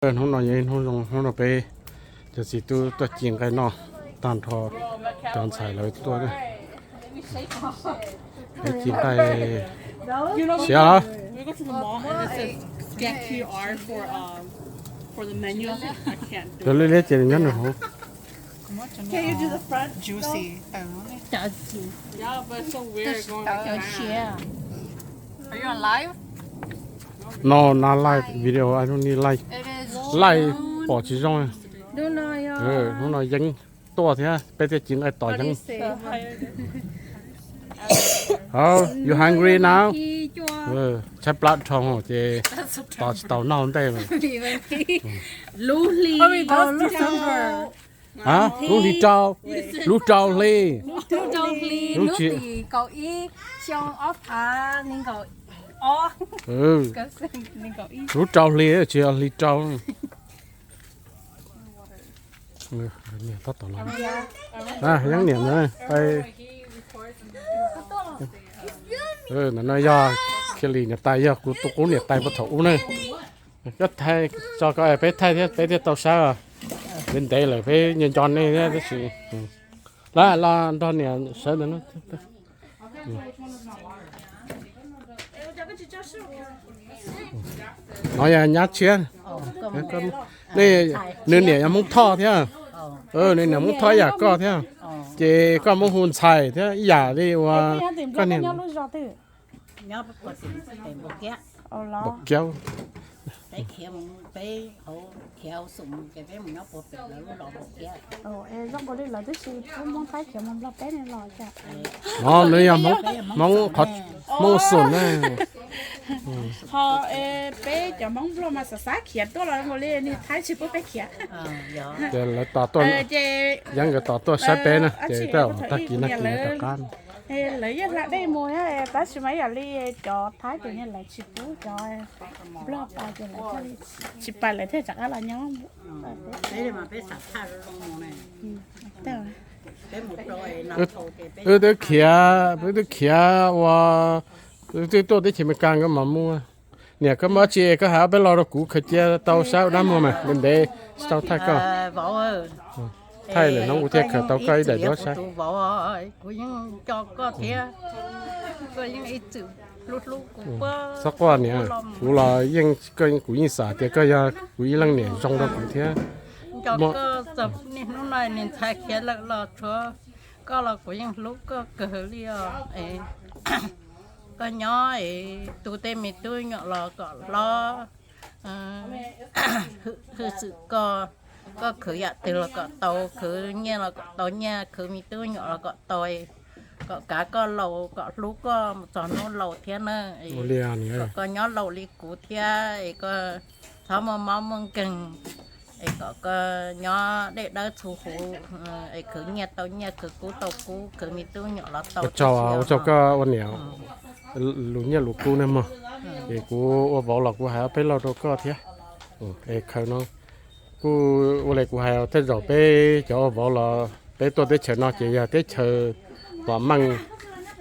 Hnub no yog ib hnub zoo, hnub no peb cov txiv tub tuaj ci nqaij noj tag nrho, cov ntxhais lawv tuaj. Peb ci nqaij siav lawm. Tus liab liab ces nyob nws hauv. No, not live video, I don't need live. Live pom tsis zoo. Hnub no yeeb tuaj thiab peb thiaj ci nqaij tos yeeb. You hungry now? Tshaib plab dhau ces tos tsis tau noj ntej. Lub hli, lub hli rau, lub rau hli. Lub tim kaum ib xyoo ob phav nees nkaum ob. Lub rau hli tsis yog hli rau. Niam tab tom los. Yeeb niam na. Ntawm no yog Khiav Lis niam tais, yog kuv tus qub niam tais puag thaum ub na. Koj thaij tso ko peb thaij thiab peb thiaj tau saib. Ntev ntev lawm peb nco nco nej thiab tab sis. Los los nrog niam sawv ntawm no. No yog nyab tshiab. Nws niam yog Hmoob Thoj thiab. Nws niam Hmoob Thoj ib yam koj thiab. Ces koj muab hu ntxhais thiab ib yam li uas koj niam. Npaum kiab. No nws yog Hmoob, Hmoob Xum na. Ho peb cov Hmoob Nplog mas xav xav khiav tuaj los nkaus li niag Thaib tsis pub peb khiav. Ces lawv tos tuaj, Yeeb nkawd tos tuaj saib peb na ces tej zaum tag kis nag kis rov qab. Lawv yeej hla dej mus tab sis mas ib yam li cov Thaib ces lawv tsis pub, cov Nplog pais ces lawv thiaj li tsis pais, lawv thiaj rov qab los nyob. Wb twb khiav, wb twb khiav ua, wb twb tuaj teb chaws Amelikas nkawd mas muaj. Niam, koj muaj dab tsi koj hais ob peb lo rau kuv khaws cia tau saib ua dab muag mas ntev ntev tsis tau thaij koj. Thaij lawm no kuv thiaj khaws tau koj ib daim duab saib. Kuv yeej nco koj thiab, koj yeej ib txwm hlub hlub kuv. Txhob quaj niam, kuv los yeej, kuv yeej xav tias koj yog kuv ib leej niam zoo rau kuv thiab. Nco koj txog niaj hnub no niag ntxhais khiav lawm los tshuav koj los kuv yeej hlub koj kawg li os. Koj nyob es tu tej me tub nyuam los kom hlob, hwj xwm koj, koj khwv yam twg los kom tau, khwv nyiaj los kom tau nyiaj, khwv me tub nyuam los kom tau, kom kav koj laus, kom hlub koj mus txog hnub laus thiab na. Kom koj nyob laus li kuv thiab es koj txhob muaj mob muaj nkeeg, es kom koj nyob dej dawb txhua huv, es khwv nyiaj tau nyiaj, khwv kub tau kub, khwv me tub nyuam los tau. Ua tsaug koj ua niam lus nyiaj lus kub na mog. Es kuv ua vauv los kuv hais ob peb lo rau koj thiab. Es khaws no kuj ua li kuv hais, tej zaum peb cov ua vauv los peb tuaj teb chaws no ces yog teb chaws vam meej,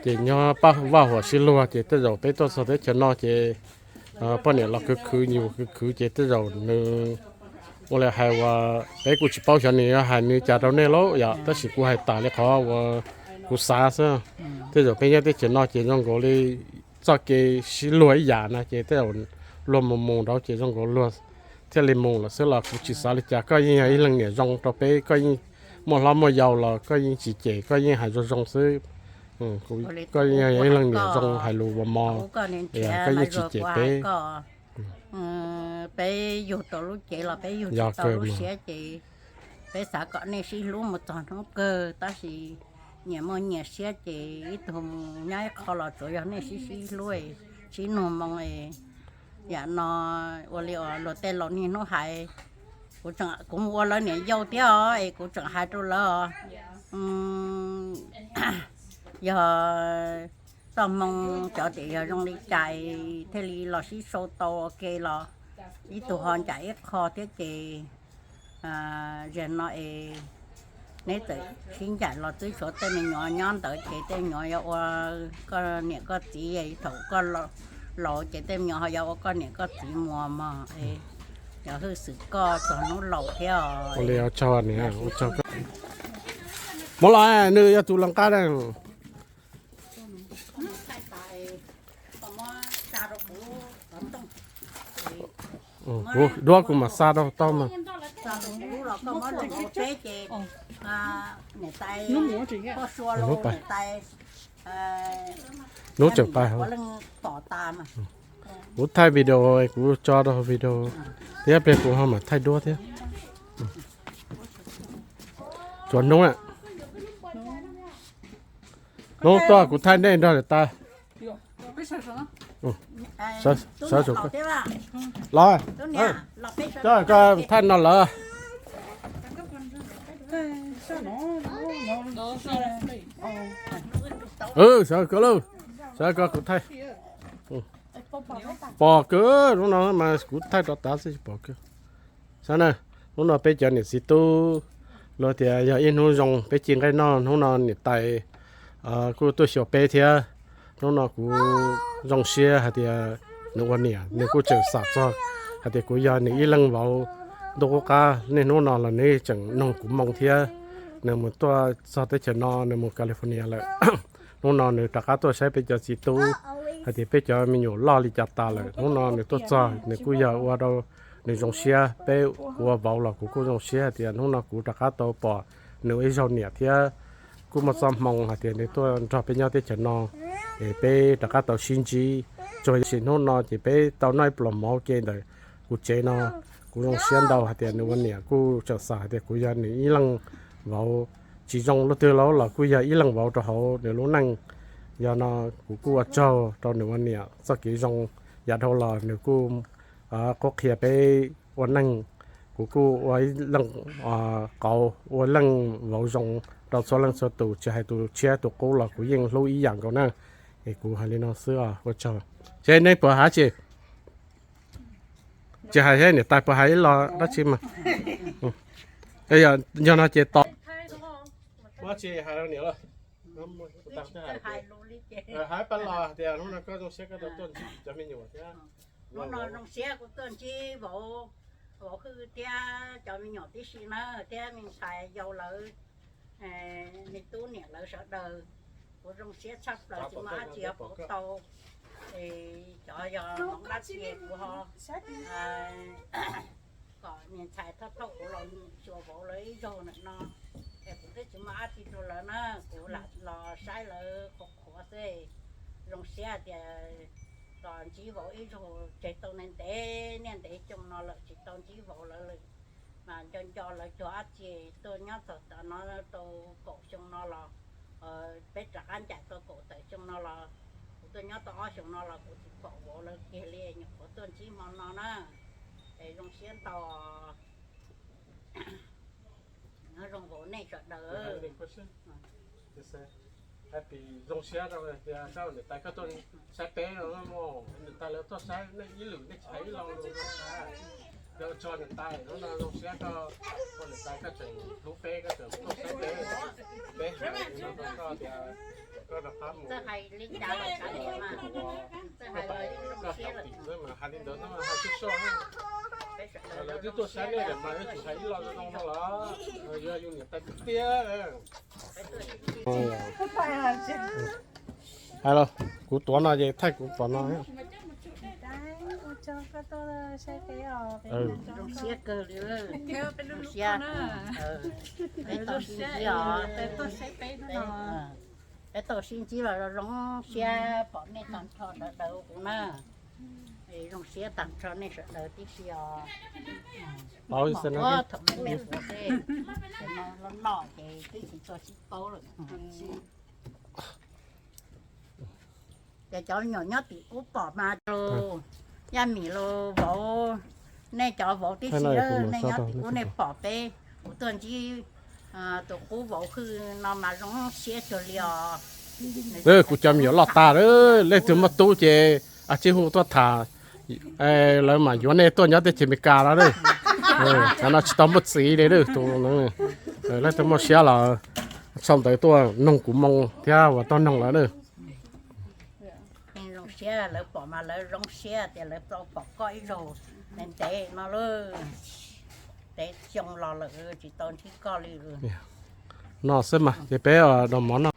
ces nyob pab vaj huam sib luag, ces tej zaum peb tuaj txog teb chaws no ces poj niam los khwv khwv, nyuam khwv khwv ces tej zaum nws ua li hais uas peb kuj tsis paub xyov nws yuav hais nws cas rau nej lauj yom, tab sis kuv hais tas li qhov uas kuv xav xwb. Tej zaum peb nyob teb chaws no ces zoo nkaus li txoj kev sib luag ib yam na ces tej zaum luag mus mus nraud ces zoo nkaus luag thiaj li mus lawm xwb los kuv tsis xav li cas. Koj yeej yog ib leej niam zoo rau peb, koj yeej muaj hlob muaj yau los koj yeej tsis cem, koj yeej hais zoo zoo xwb. Koj yeej yog ib leej niam zoo hais lus mos mos, koj yeej tsis cem peb. Peb yug tau lub cev los peb yug tsis tau lub siab ces peb xav kom nej sib hlub mus txog hnub kawg, tab sis nyias muaj nyias siab ces ib tug mus nyob ib qho los tsuav yog nej sib sib hlub, sib nug moo. Yam no ua li uas luag tej laus niaj hnub hais, kuv mus ua lawv niam yau thiab os, es kuv tseem hais rau lawv os, yog txoj hmoo cov tias yog zoo li cas thiaj li los sib sau tau ua ke los ib tug ho ncaim ib qho thiab ces zaum no es neb txawm sib ncaim los twb tshuav tej me nyuam nyob ntawd ces tej me nyuam yuav ua koj niam koj txiv, thaum koj laus ces tej me nyuam ho yuav ua koj niam koj txiv mus mog. Cov hwj xwm koj txog hnub laus thiab os. Ua li ua tsaug niam, ua tsaug koj. Muab los, nws yog tus los nqa da. Kuv duab kuv mam xa rau tau mas. Hnub tseem pais. Kuv thaij video, kuv tso rau video thiab, pliag kuv ho mam thaij duab thiab. Tsuav hnub, hnub tuaj kuv thaij nej nrog niam tais. Sawv, sawv, los, koj thaij no lawm. Sawv koj lauj, sawv koj kuv thaij. Pom kawg, hnub no mas kuv thaij rov tav xwb tsis pom kawg. Saib na, hnub no peb cov niam txiv tub, luag tias yog ib hnub zoo peb ci nqaij noj, hnub no niam tais kuj tuaj xyuas peb thiab. Hnub no kuv zoo siab hais tias nws ua niam, nws kuj tseem xam txog hais tias kuv yog nws ib leeg vauv ntuj qub qab. Niaj hnub no los nws tseem noog kuv moo thiab, nws mus tuaj txog teb chaws no, nws mus California lawm. Hnub no nws rov qab tuaj saib peb cov txiv tub hais tias peb cov me nyuam loj li cas tas lawm. Hnub no nws tuaj txog nws kuj yog ua rau nws zoo siab. Peb ua vauv los kuv kuj zoo siab hais tias hnub no kuv rov qab tau pom nws ua ib zaug niam thiab. Kuj muaj txoj hmoo hais tias nws tuaj nrog peb nyob teb chaws no, es peb rov qab tau sib ntsib. Tsuas yog sim hnub no ces peb tau noj ib pluas mov ke ntawm kuv tsev no. Kuv zoo siab ntau hais tias nws ua niam kuj tseem xav hais tias kuv yog nws ib leeg vauv tsis zoo lub twg los los kuj yog ib leeg vauv rau hauv nws lub neej. Yog no kuv kuj ua tsaug rau nws ua niam txoj kev zoo. Yav dhau los nws kuj qhuab qhia peb ua neej. Kuv kuj ua ib leeg qauv, ua leej vauv zoo rau txhua leej txhua tus, tsis hais tus tshiab tus qub los kuv yeej hlub ib yam nkaus na. Es kuv hais li no xwb os, ua tsaug. Seb neb puas hais tsi? Tsis hais thiab, niam tais puas hais ib lo dab tsi mas? Yog no ces tos. Muab tsis hais rau niam lawm. Hais pab los tias hnub no koj zoo siab koj tau tuaj ntsib cov me nyuam thiab. Hnub no zoo siab kuv tuaj ntsib vauv, vauv Hwj thiab cov me nyuam tib si na, thiab me ntxhais yau lawv, me tub niam lawv sawv daws. Kuv zoo siab tshaj plaws tsis muaj dab tsi pub tau. Es cov yog hmoov dab tsi kuv ho kom niag ntxhais thauj thauj kuv los xyuas vauv lawv ib zaug ntawm no, es kuv twb tsis muaj dab tsi rau lawv na, kuv lam los saib lawv qhuav qhuav xwb. Zoo siab tias los ntsib vauv ib zaug tseg tau ntev ntev, niaj ntev xyoo no lawm tsis tau ntsib vauv lawv lawm. Mas nco nco lawv cuag dab tsi tuaj nyob txog tam no tau kaum xyoo no los, peb rov qab ncaim tau kaum tawm xyoo no los, kuv tuaj nyob tau ob xyoos no los kuv tsis pom vauv lawv kiag li, nyuam qhuav tuaj ntsib hmo no na. Es zoo siab ntau. Nyob zoo vauv nej sawv daws. Zoo siab rau tias niam tais koj tuaj saib peb, niam tais lawv tuaj saib nej ib lwm nej tsis hais ib lo lus rau, ua tsaug niam tais. Hnub no zoo siab koj, ua niam tais koj tseem hlub peb, koj tseem tuaj saib peb. Peb hais li no rau koj tias koj rov qab mus, koj pais koj xyaum tim xwb mas hais li ntawd xwb mas hais tsuj soj. Lawv twb tuaj saib nej lawm mas yuav tsum hais ib lo zoo no los, yog yus niam tais tiag tiag. Hais los, kuv tuav no ces thaij kuv pom no. Zoo siab kawg li, zoo siab. Peb tau sib ntsib os, peb tau sib ntsib los zoo siab pom nej tag nrho sawv daws kuv na. Zoo siab tag nrho nej sawv daws tib si os. Thaum me me kuv xwb, no loj loj ces twb tsis txog sib paub lawm. Ces cov me nyuam nyob tim ub pom mas los, Yaj Mim los vauv, nej cov vauv tib si, nej nyob tim ub nej pom peb, kuv tuaj ntsib tus qub vauv Hwj no mas zoo siab cuag li os. Kuv cov me nyuam loj tas, leej twg muaj tub ces a tsij hu tuaj tham, lawv mam yuav nej tuaj nyob teb chaws Amelikas no. Cov no tsis tau muaj txiv li, tus leej twg muaj siab los sau ntawv tuaj noog kuv moo thiab uas tuaj noog lawv na. Zoo siab lawv pom mas lawv zoo siab tias lawv tau pom koj ib zaug. Ntev no lawm, ntev xyoo los lawm tsis tau ntsib koj li. No xwb mas ces peb los dob mov noj.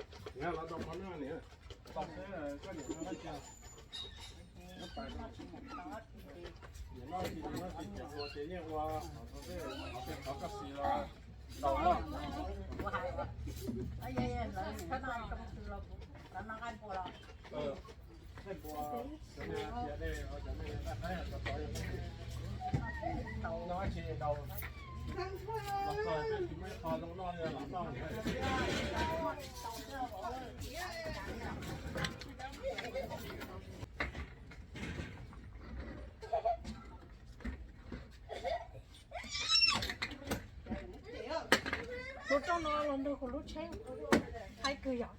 Lub rooj no los nrog kuv lub tsheb, haib kawg yom.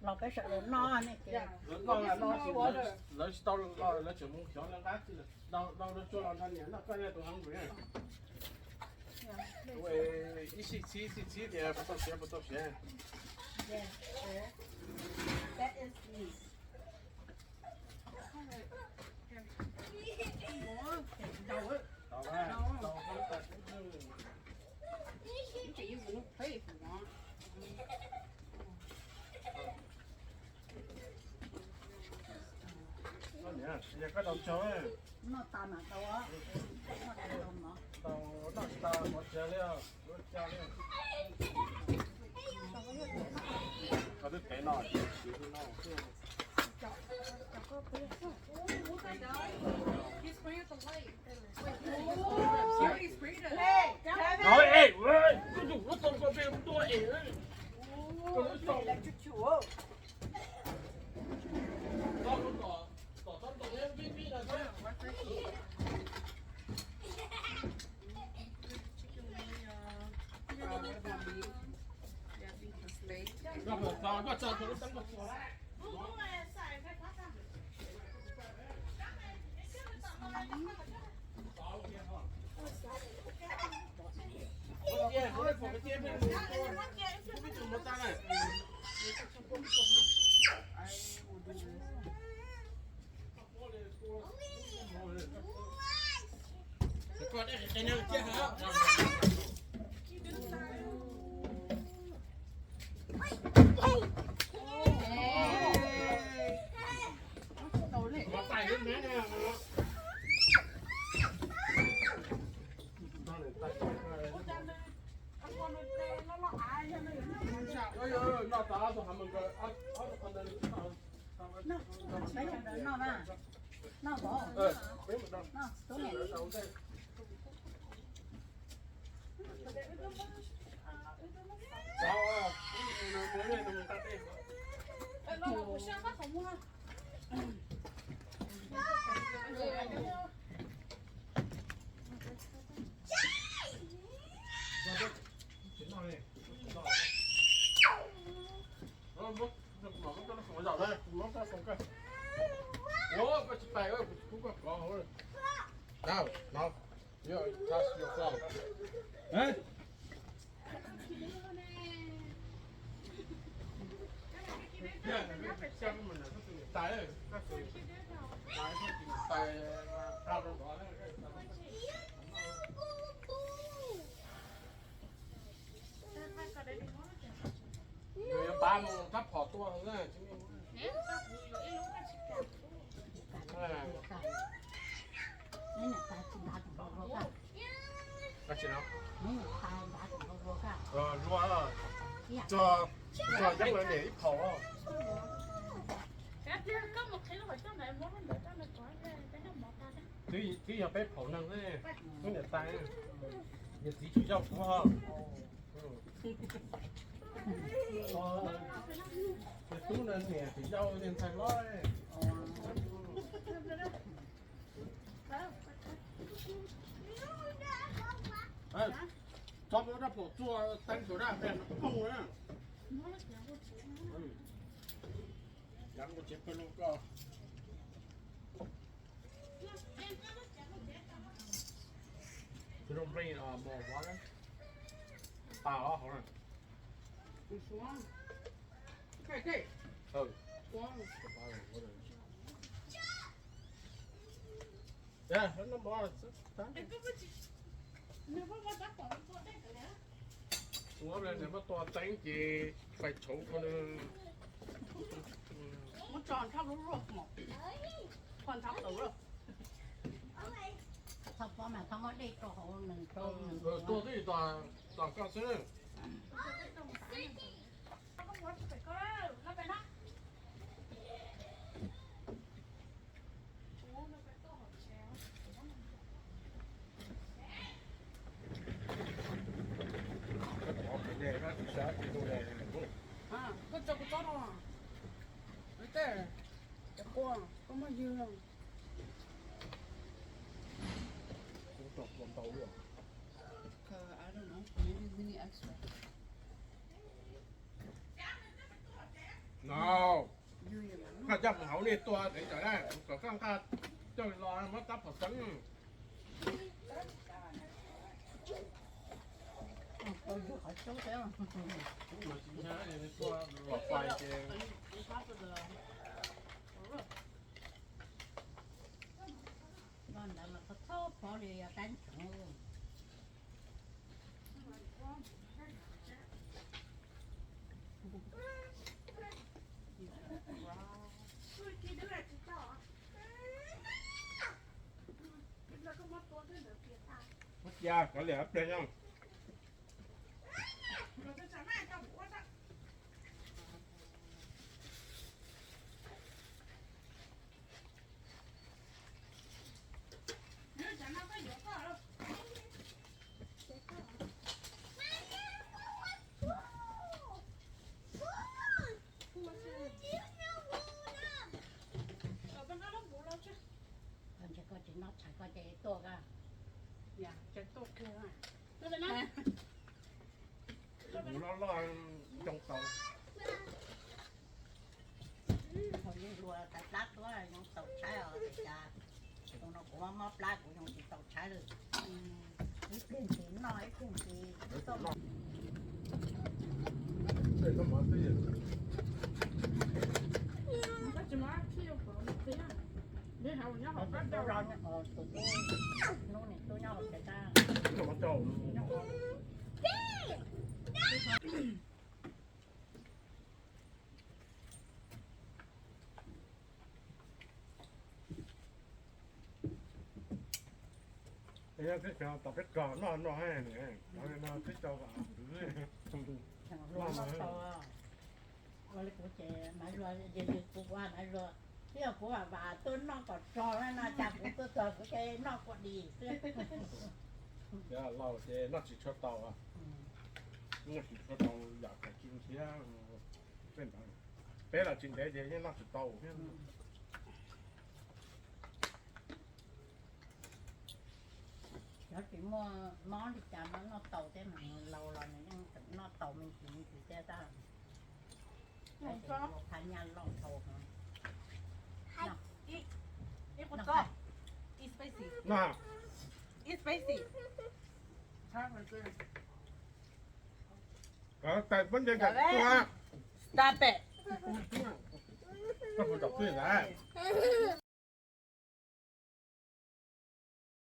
Los peb sawv daws noj ne ces. Lawv tsis tau los lawv tseem mus xyov lawv qab tsi lawm. Dau dau dau tsuag los nrog niam noj koj yog tus hungry. Ib sij txhib ib sij txhib tias puas tau siav puas tau siav. Koj niam, koj tau tsaug. Tau noj tsis tau mov tsav li, lub tsav li. Koj twb pem no, siv li no. He's spraying with the light. Wait, wait, wait. Ej, koj tus muab tau koj pem tua es. Koj lub tau. Koj lub tom, tom tsob ntoo vib vib no xwb. Koj tso, koj tso, koj tso, koj tso. Ua, koj tsis pais, kuv tsis pub koj kov hauv. Now, no. You touch your phone. Huh? Yuav pab mus rab phom tuaj. Koj tsis no. Luaj, tso, tso yeeb lawv niam ib phaum. Twb yog peb phaum neeg ne, wb niam tais, yog txiv tsis yauj kuv ho. Tus tub no niam tsis yauj niag ntxhais hlob. Txhob muab rab phom txuaj teeb tus dab pem no poog na. Yav nqus tsev pawg lug koj. Pais os hauv na. Muab tua teeb ces fais tshauv ko. Muab tso nrhab lub luaj mom, kho nrhab tau lawm. Txhob pob mas txhob muab dej rau hauv nws rau nws. Tua twb tom koj xwb. Koj tso kuv tsob no, cov qua koj muab ywg. No, nqaj coj mus hauv nej tua tev cawm dab, kom koj nqaj coj los muab tab phom xeeb. Los pais ces ntawd mas txhob pov li yog kab ntseev. Ua cas cov liam pliag nyob. Ntshe koj tsis noj tshais koj ces tuaj ka. Loj loj coo tau. Thaum yeej dua tais plab tuaj yoo tau tshaib os, ua cas tus no kuv mob mob plab kuv yoo tsis tau tshaib lawm. Ib pliag ntxiv noj ib pliag ntxiv. Tus tub hnub nim tub nyob hauv peb tag. Tom peb kog noj no, no peb tau. Ua li kuv ces Maiv Zuag, kuv ua Maiv Zuag, twb yog kuv vam vam tuaj noj kom txog na, cas kuv tuaj txog kuv ces noj kua dis xwb. Laus ces noj tsis tshua tau, noj tsis tshua tau yam khav ci thiab. Peb los tsis ntev ces yeej noj tsis tau thiab. Cov tsis muaj mob li cas mas noj tau thiab, mas laus los nws yeej tseem noj tau me ntsis me ntsis thiab tab. Ua phaj nyaj loj dhau. Stop it. Koj puas tau pwj lawm?